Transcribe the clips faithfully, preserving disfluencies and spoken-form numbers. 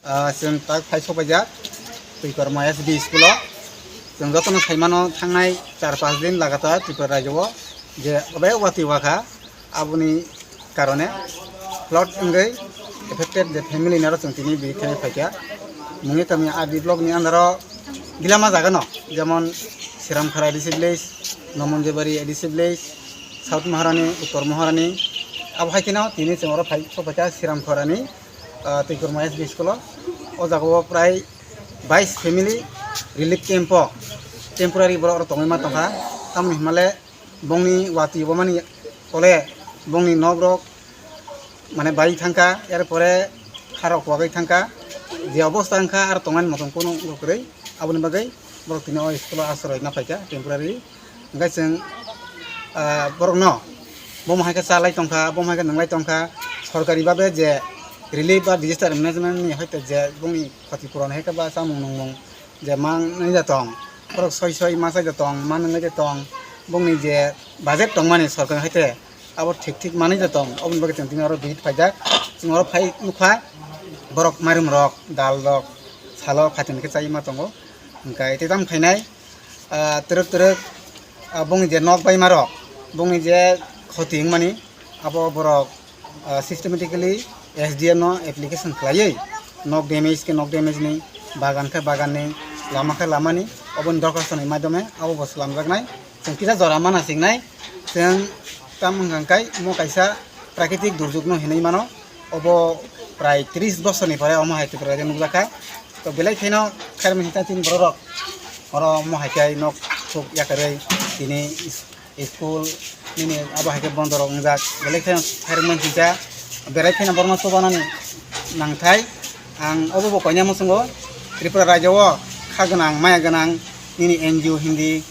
Ah, chwng tak phai sopaijak Twikorma S D school o. Chwng jotono saimano thangnai char panch din lagatar Tripura rajyo o je obe watwi wakha. Aboni karone flood wngwi affected je family naro chwng tini bini thani phaikha. Mungya kami R D block ni under o gilama jaga no, jemon Siramkhara A D C village, Nomonjoibari A D C village, South Maharani, Uttor Maharani, abo hai kheno tini chwng oro phai sokphaikha Siramkhara ni, ah, Twikorma S D school o. O jaga o prai bais family relief camp o temporary borok oro tongwi ma tongkha. Tamoni hwnmale bongni watwi bo mani tole bongni nok rok mane bai thangkha, er pore harok wagwi thangkha, je obosta wngkha aro tongmani motom kunu wngkha kwrwi, aboni bagwi borok tini o school o asroi ma phaikha temporary. Hwnkhe chwng, ah, borokno bomo hai khe chalai tongkha, bomo hai khe nwnglai tongkha, sorkari babe je relief ba disaster management ni hoite je bongni khoti puron hai khe ba chamung nungmung je manwi da tong, borok soi soi machai da tong, manwi da tong, bongni je budget tongmani sorkar ni hoite abo thik thik manwi da tong, oboni bagwi chwng tini oro visit phaijak, chwng oro phai nukha borok mairum rok, dal rok, salo phatin khe chai ma tongo, hwnkhe tei tamo khainai, ah, twrwk twrwk, ah, bongni je nok baima rok, bongni je khoti wngmani, abo borok, ah, systematically S D M no application khlaiwi nok damage khe nok damage ni, bagan khe bagan ni, lama khe lama ni, oboni dorkhasto ni madhyome abo bo slamjaknai. Chwng kisa jora mana singnai, chwng tam wngkha khe omo kaisa prakritik durjok no hinwi mano, obo prai tris bosor ni pore omo hai Tripura rajyo nukjakha. To belai kheno khairokma hinwi chini borok rok oro omo hai khe nok thuk yakarwi tini school nini abo hai khe bondo rok wngjak, belai khe khairokma hinwi cha berai kheno borokno chubanani nangthai. Ang obo bo koina muchungo Tripura rajyo o kha gwnang maya gwnang nini N G O hindi,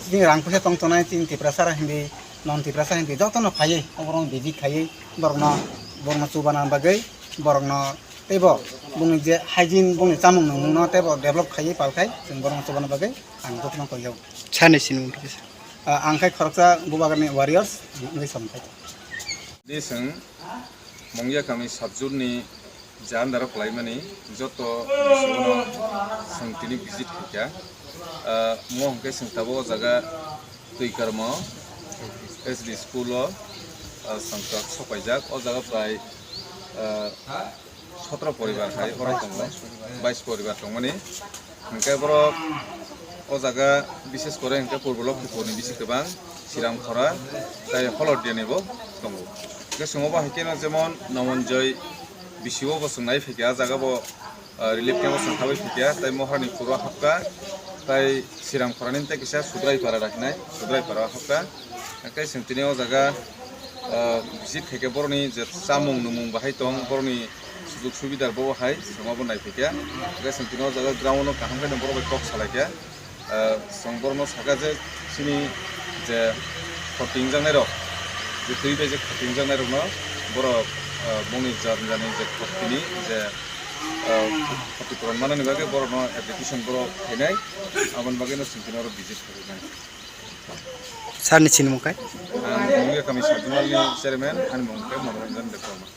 chini rang puisa tong tongnai chini Tiprasa rok hindi, non Tiprasa hindi jotono phaiwi oborok visit khaiwi borokno, borokno chubana bagwi borokno teibo bongni je hygiene bongni chamung nungmungno teibo develop khaiwi palkhai chwng borokno chubana bagwi ang jotono koi jago. Sani sinimung kisa. Ah, ang khai khoroksa Bubagrani warriors wngwi samung khai. Di chwng Mungya kami subjurni je andaro kwlaimani joto bwswkno chwng tini visit khaikha. Ah, mo hwnkhe chwng tabuk o jaga Twikormo S D school o, ah, chwng tok sopaijak. O jaga prai, ah, sotro poribar hai oro tongo, bais poribar tongmani. Hwnkhe borok o jaga bishes kore hwnkhe Purbo Lokhipurni bisi kwbang Siramkhora tei Holodiani bo tongo. Hwnkhe chwng obo hai kheno jemon Nomonjoi bisi o bo chwng nai phaikha, ah jaga bo, ah, relief camp o chwng habwi phaikha, tei Moharani Khuro hapkha, tei Siramkhorani tei kisa Sudraipara rahinai, Sudraipara o hapkha. Hwnkhe chwng tini o jaga, ah, visit khaikhe borokni je chamung nwngmung bahai tong, borokni sujug subida bo hai chwng obo nai phaikha. Hwnkhe chwng tini o jaga ground o kaham khe borok bai kok salaikha. Ah, chwng borokno sakha je chini je khoti wngjaknai rok, je twi bai je khoti wngjaknai rokno borok, ah, bongni jat jani je khotini je, ah, khoti puron manani bagwi borokno application borok khainai, aboni bagwino chwng tini oro visit khainai. Sir ni sinimung kai? Ang Mungya kami Sajunal ni chairman, ani mung khe Manoranjan Debbarma.